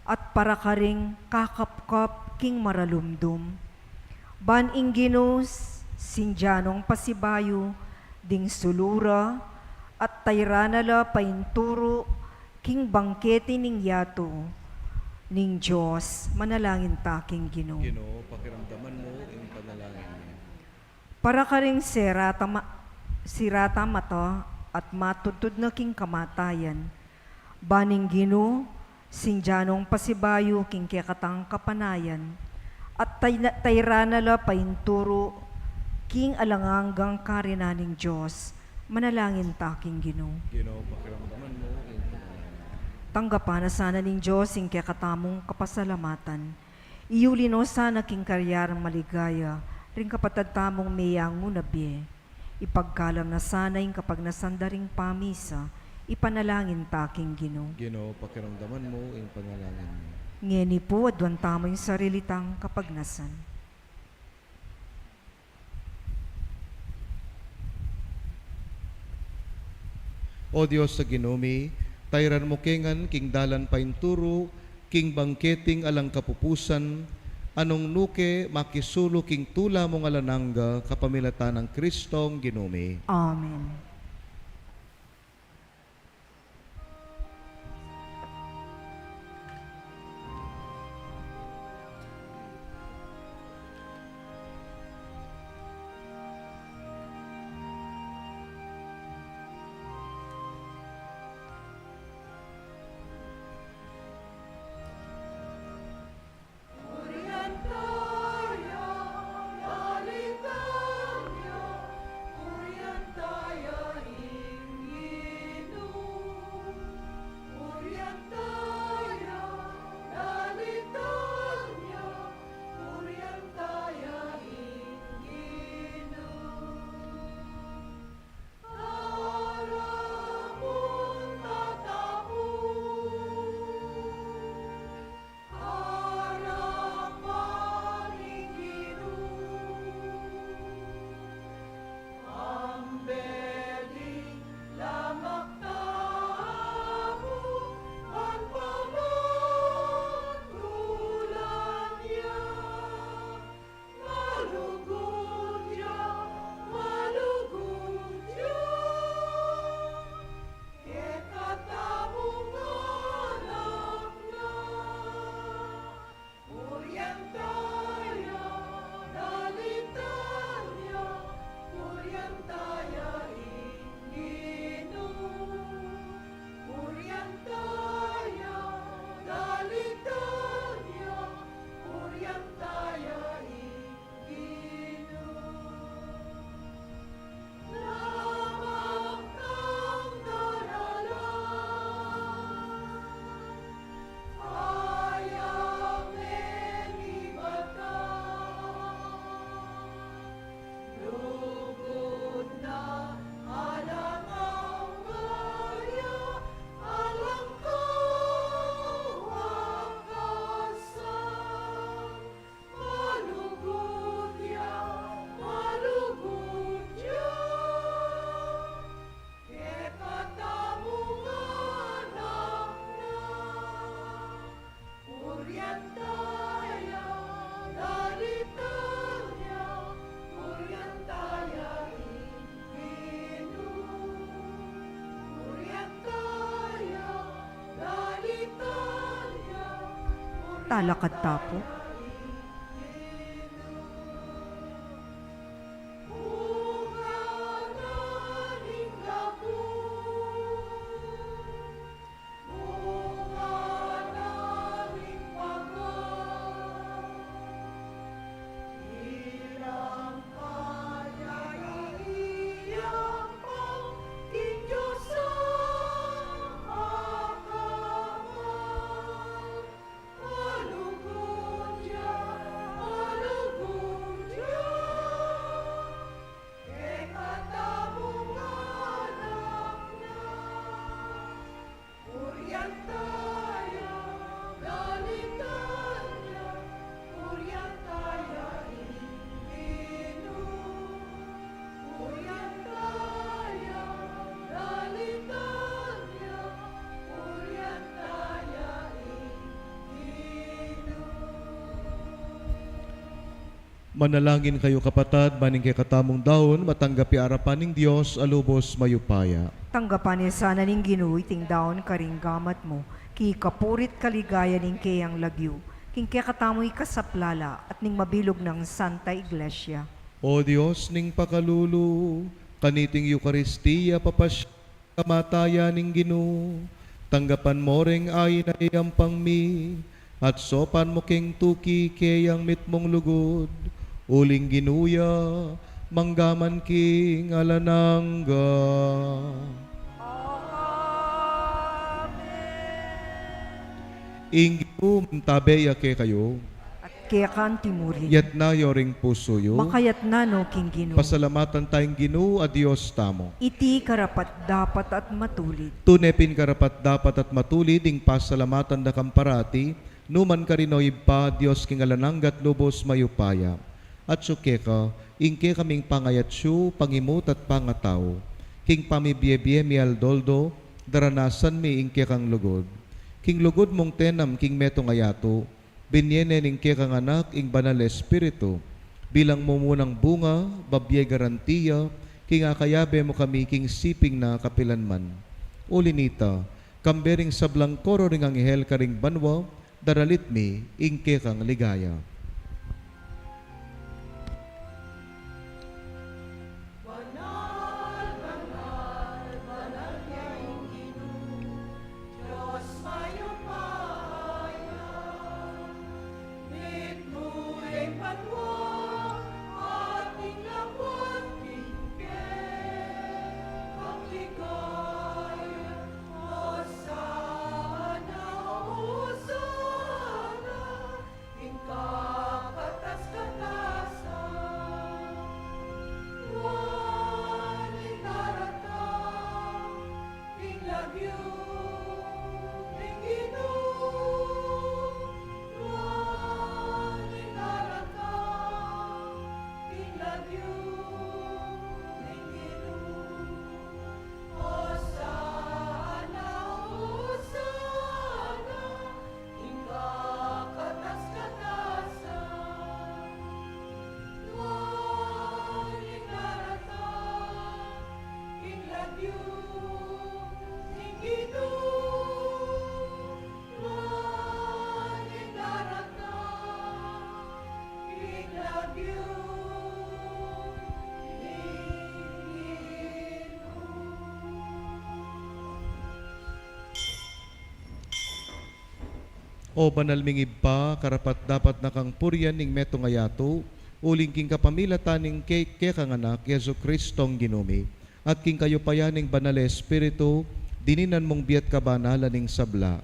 at para karing kakapkap king maralumdum. Ban ing Ginu, sing dyanung pasibayu ding sulu ra, at tayra na la painturu king bangkete ning yatu ning Dios. Manalangin ta king Ginu. Ginu, pakiramdaman mu ing panalangin mi. Para karing sirata ma-, sirata mata at matudtud na king kamatayan, ba ning Ginu sing dyanung pasibayu king kekatang kapanayan, at tay-, tayra na la painturu king alang anggang karinan ning Dios. Manalangin ta king Ginu. Ginu, pakiramdaman mu ing panalangin. Tanggapan na sana ning Dios ing kekatamung kapasalamatan. Iuli no sana king karyarang maligaya ring kapatad tamung meyangu na bie. Ipagkalam na sana ing kapagnasan da ring pamisa. Ipanalangin ta king Ginu. Ginu, pakiramdaman mu ing panalangin mi. Ngeni pu, aduan tamu ing sarili tang kapagnasan. O Dios a Ginu mi, tayran mu ke ngan king dalan painturu king bangketing alang kapupusan, a nung nu ke makisulu king tula mung alang angga kapamilatan nang Kristong Ginu mi. Amen. Talakad ta pu. Manalangin kayu, kapatad, ban ing kekatamung daun matanggap ya arapan ning Dios a lubos mayupaya. Tanggapan ne sana ning Ginu iting daun karing gamat mu, king kapuri't kaligayan ning keyang lagyu, king kekatamung ikasaplala at ning mabilug nang Santa Iglesia. O Dios ning pakalulu, kaniting Eukaristia papasya kamatayan ning Ginu, tanggapan mu ring ain a yayampang mi, at saupan mu king tuki keyang mitmung lugud, uling Ginu ya, mangga man king alang angga. Amen. Ing Ginu mantabe ya kekayu. At keka mu rin. Yatna yu ring pusu yu. Makayatna no king Ginu. Pasalamatan taya ing Ginu a Dios tamu. Iti karapat-dapat at matulid. Tune pin karapat-dapat at matulid ing pasalamatan da kang parati, nu man karin, o Ibpa, Dios king alang angga at lubos mayupaya. Atsu keka ing kekaming pangayatsu, pangimut at pangatau. King pamibie-bie mi aldo-aldo, daranasan mi ing kekang lugud. King lugud mung tenam king metung a yatu, binie ne ning kekang Anak ing Banal a Espiritu, bilang mumunang bunga, babie garantia, king akayabe mu kami king siping na kapilanman. Uli nita, kambe ring sablang koro ring anghel karing banua, daralit mi ing kekang ligaya. Banal, banal, banal ya ing Ginu, Dios mayupaya. Mitmu ing banua, at ing labuad king kekang ligaya. Hosana, Hosana, ing kakatas-katasan. Nuan ing daratang king lagyu ning Ginu. Nuan ing daratang king lagyu ning Ginu. Hosana, Hosana, ing kakatas-katasan. Nuan ing daratang king lagyu ning Ginu. Nuan ing daratang king lagyu ning Ginu. O banal ming Ibpa, karapat-dapat na kang purian ing metung a yatu, uling king kapamilatan ning ke-, kekang Anak, Jesucristong Ginu mi, at king kayupayan ning Banal a Espiritu, dininan mung bie at kabanalan ing sabla.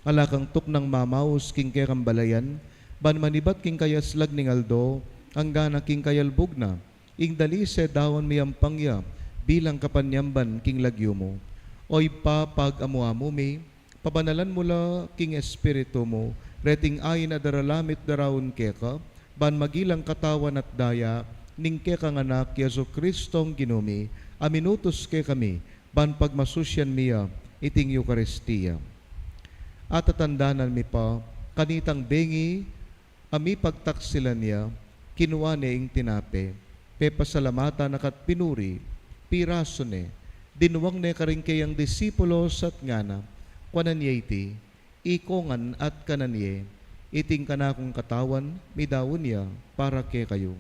Ala kang tuknang mamaus king kekang balayan, ban manibat king kayaslag ning aldo, anggana king kayalbug na, ing dalise daun miyampang ya, bilang kapanyamban king lagyu mu. O Ibpa, pag-amu-amu mi, pabanalan mu la king Espiritu mu reting ain a daralan mi at daraun keka, ban magilang katawan at daya ning kekang Anak, Jesucristong Ginu mi, a minutus kekami, ban pagmasusyan mi ya iting Eukaristia. Atatandanan mi pa, kanitang bengi a mipagtaksilan ya, kinua ne ing tinape, pepasalamatan na ka't pinuri, pirasu ne, dinuang ne karing keyang disipulos at ngana, kuanan ye iti, ikongan at kanan ye, iti ing kanakung katawan, midaun ya para kekayu.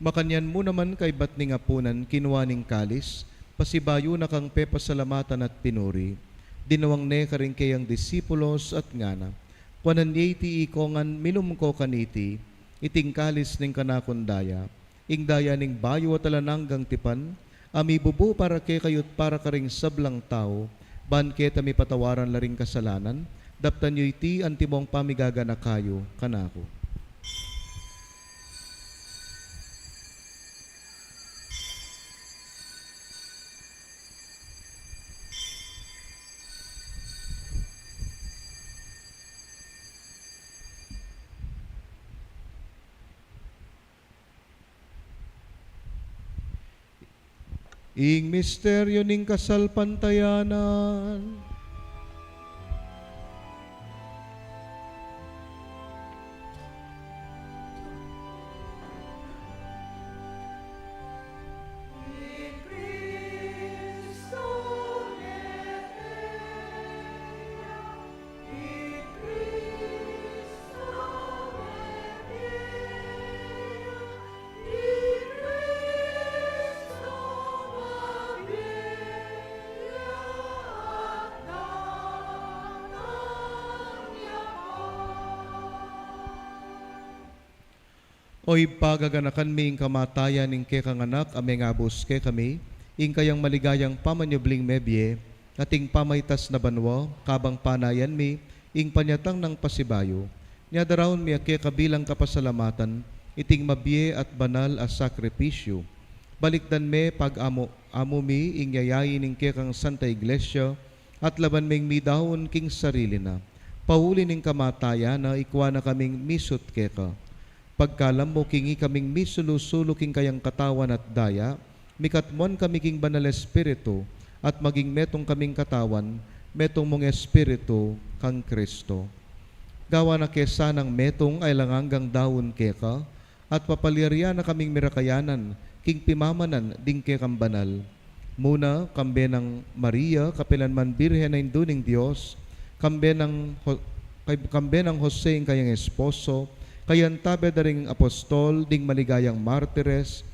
Makanyan mu naman kaybat ning apunan, kinua ne ing kalis, pasibayu na kang pepasalamatan at pinuri, dinuang ne karing keyang disipulos at ngana, kuanan ye iti ikongan, minum ko kaniti, iti ing kalis ning kanakung daya, ing daya ning bayu at alang anggang tipan, a mibubu para kekayu at para karing sablang tau, ban keta mipatawaran la ring kasalanan, daptan yu iti antimong pamigaganaka yu kanaku. Ing misteryo ning kasalpantayanan. O Ibpa, gaganakan mi ing kamatayan ning kekang Anak a mengabus kekami, ing kayang maligayang pamanyubling mebie, at ing pamaitas na banua, kabang panayan mi ing panyatang nang pasibayu. Nia daraun mi keka bilang kapasalamatan iting mabie at banal a sakripisyu. Balikdan me pag-amu-amu mi ing yayain ning kekang Santa Iglesia, at laban ming midaun king sarili na. Pauli ning kamatayan na, ikua na kaming misut keka. Pagkalam mu king ikaming misulu-sulu king kayang katawan at daya, mikatmuan kami king Banal Espiritu, at maging metung kaming katawan, metung mung Espiritu kang Kristo. Gawa na ke sanang metung a alang anggang daun keka, at papalyarian na kaming mirakayanan king pimamanan ding kekang banal. Muna, kambe nang Maria, kapilan man Birhen a Indu ning Dios, kambe nang Ho-, kay-, kambe nang Jose ing kayang esposo, kayantabe da ring apostol, ding maligayang martires,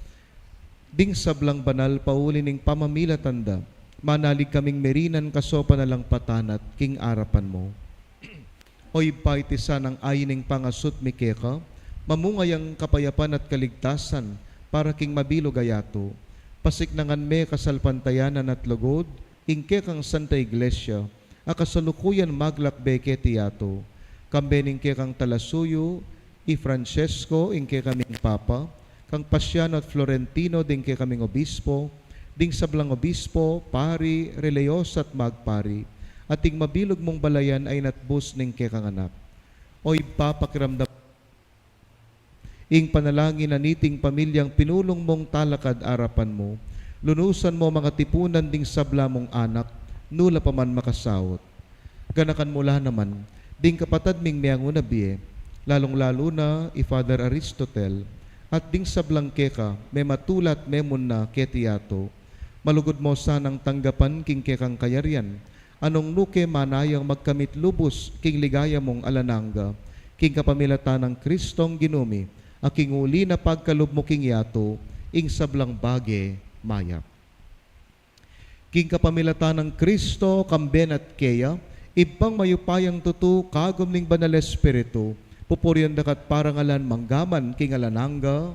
ding sablang banal pauli ning pamamilatan da, manalig kaming merinan kasopan alang patanat king arapan mu. O Ibpa, iti sanang ain ning pangasut mi keka, mamunga yang kapayapan at kaligtasan para king mabilug a yatu. Pasiknangan me kasalpantayanan at lugud ing kekang Santa Iglesia, a kasalukuyan maglakbe keti yatu. Kambe ning kekang talasuyu, i Francesco, ing kekaming Papa, kang Pasiano at Florentino, ding kekaming obispo, ding sablang obispo, pari, reliyosa at magpari, at ing mabilug mung balayan a inatbus ning kekang Anak. O Ibpa, pakiramdam ing panalangin a niting pamilyang pinulung mung talakad arapan mu. Lunusan mu makatipunan ding sabla mung anak, nu la pa man makasaut. Ganakan mu la naman ding kapatad ming meangu na bie, lalung-lalu na i Father Aristotel, at ding sablang keka mematula at memunna keti yatu. Malugud mu sanang tanggapan king kekang kayarian, a nung nu ke manayang magkamit lubus king ligaya mung alang angga, king kapamilatan nang Kristong Ginu mi, a king uli na pagkalub mu king yatu ing sablang bage mayap. King kapamilatan nang Kristo, kambe na at keya, Ibpang mayupayang tutu, kagum ning Banal Espiritu, pupurian da ka at parangalan mangga man king alang angga.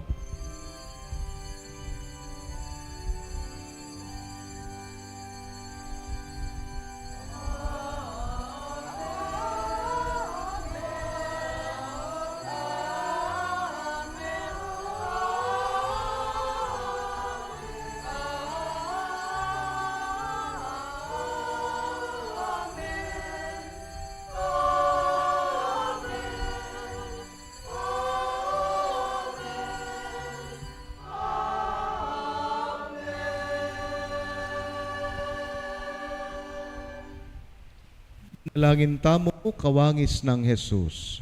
Manalangin tamu, kawangis nang Jesus.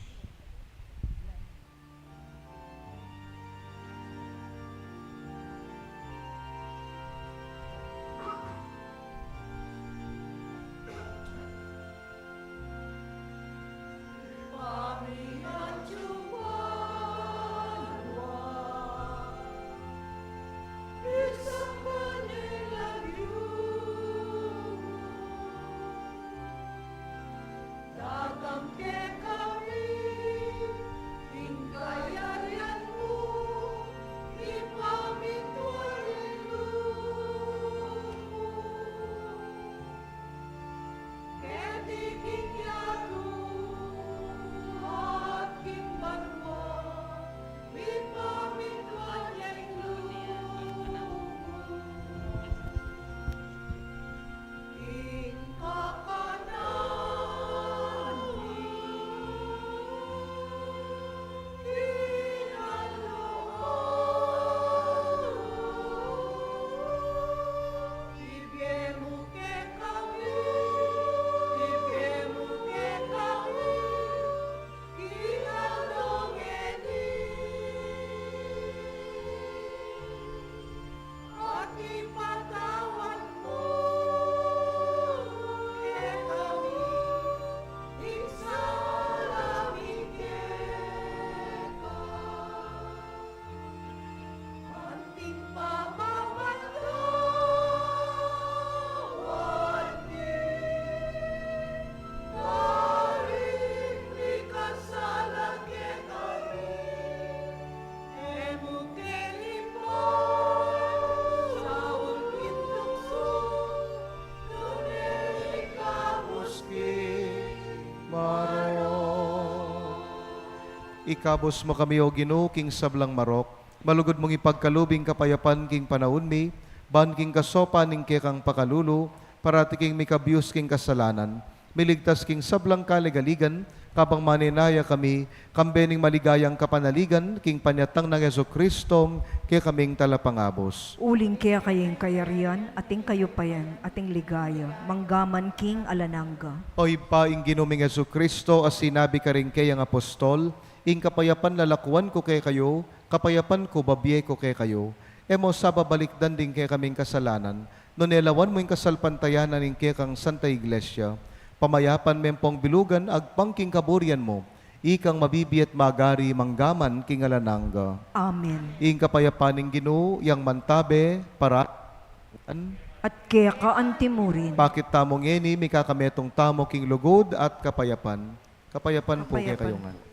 Ikabus mu kami, O Ginu, king sablang marok. Malugud mung ipagkalub ing kapayapan king panaun mi, ban king kasopan ning kekang pakalulu, parati kaming mikabius king kasalanan, miligtas king sablang kaligaligan, kabang manenaya kami, kambe ning maligayang kapanaligan, king panyatang nang Jesucristo, kekaming talapangabus. Uling keka ing kayarian, at ing kayupayan, at ing ligaya, manggaman king alang angga. O Ibpa, ing Ginu ming Jesucristo, a sinabi karing keyang apostol, ing kapayapan lalakuan ku kekayu, kapayapan ku babie ku kekayu. E mu sa babalikdan ding kekaming kasalanan, nune lawan mu ing kasalpantayanan ning kekang Santa Iglesia. Pamayapan me ampong bilugan agpang king kaburian mu, ikang mabibie at magari manggaman king alang angga. Amen. Ing kapayapan ning Ginu, yang mantabe para at keka antimurin. Pakit tamu ngeni, mikakametung tamu king lugud at kapayapan. Kapayapan pu kekayu ngan.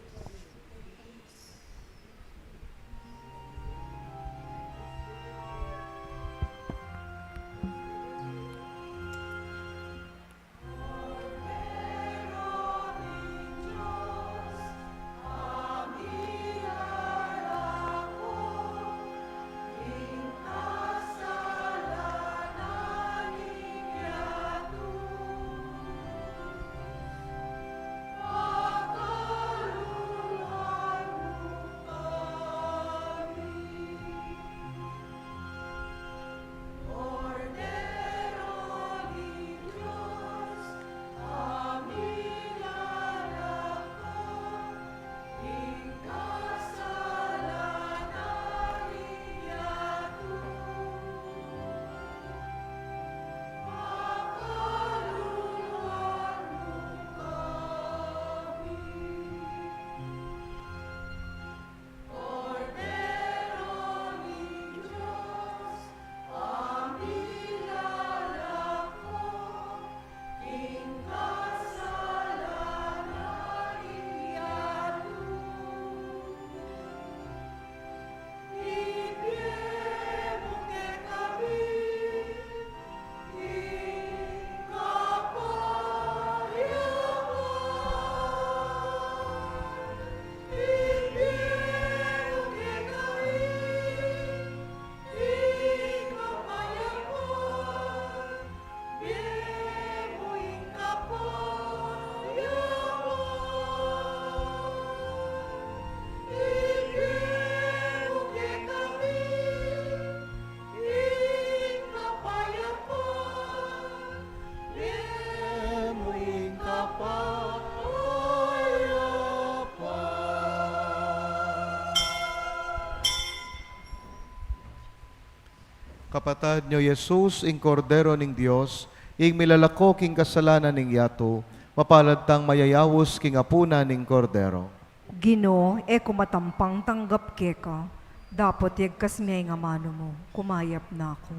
Kapatad, nyo Jesus, ing Kordero ning Dios, ing milalako king kasalanan ning yatu, mapalad tang mayayaus king apunan ning Kordero. Ginu, e ku matampang tanggap keka, dapot yagkas me ing amanu mu, kumayap na ku.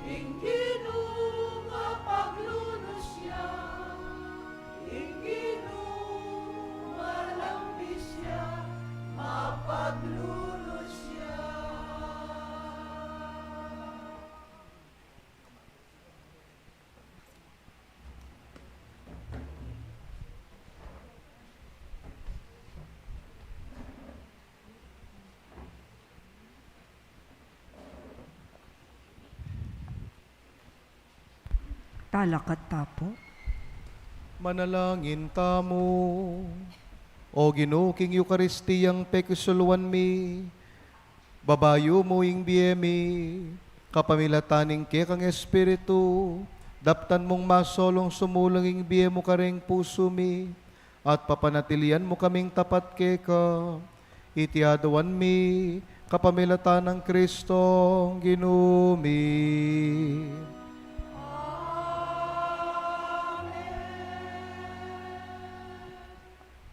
Ing Ginu mapaglulus ya, ing Ginu malambis ya, mapaglulus ya. Talakad ta pu. Manalangin tamu. O Ginu, king Eukaristiyang pekisuluan mi, babayu mu ing bie mi, kapamilatan ning kekang Espiritu, daptan mung masolung sumulung ing bie mu karing pusu mi, at papanatilian mu kaming tapat keka. Iti aduan mi kapamilatan nang Kristong Ginu mi.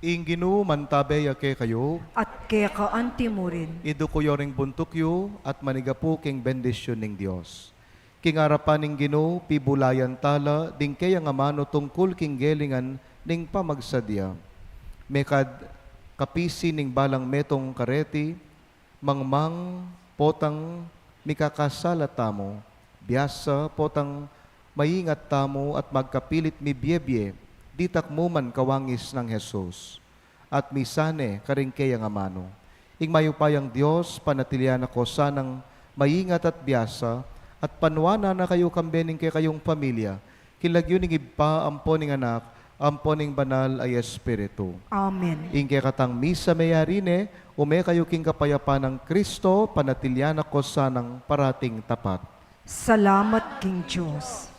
Ing Ginu mantabe ya kekayu. At keka anti mu rin. Iduku yu ring buntuk yu at manigapu king bendisyun ning Dios. King arapan ning Ginu, pibulayan tala ding keyang amanu tungkul king gelingan ning pamagsadya. Mekad kapisi ning balang metung kareti, mangmang potang mikakasala tamu, biasa potang maingat tamu at magkapilit mibiebie, ditak mu man kawangis nang Jesus. At misane karing keyang amanu. Ing mayupayang Dios, panatilian na ko sanang maingat at biasa, at panuanan na kayu kambe ning kekayung pamilya, king lagyu ning Ibpa, ampo ning Anak, ampo ning Banal a Espiritu. Amen. Ing kekatang misa meyari ne, ume kayu king kapayapan nang Kristo, panatilian na ko sanang parating tapat. Salamat king Dios.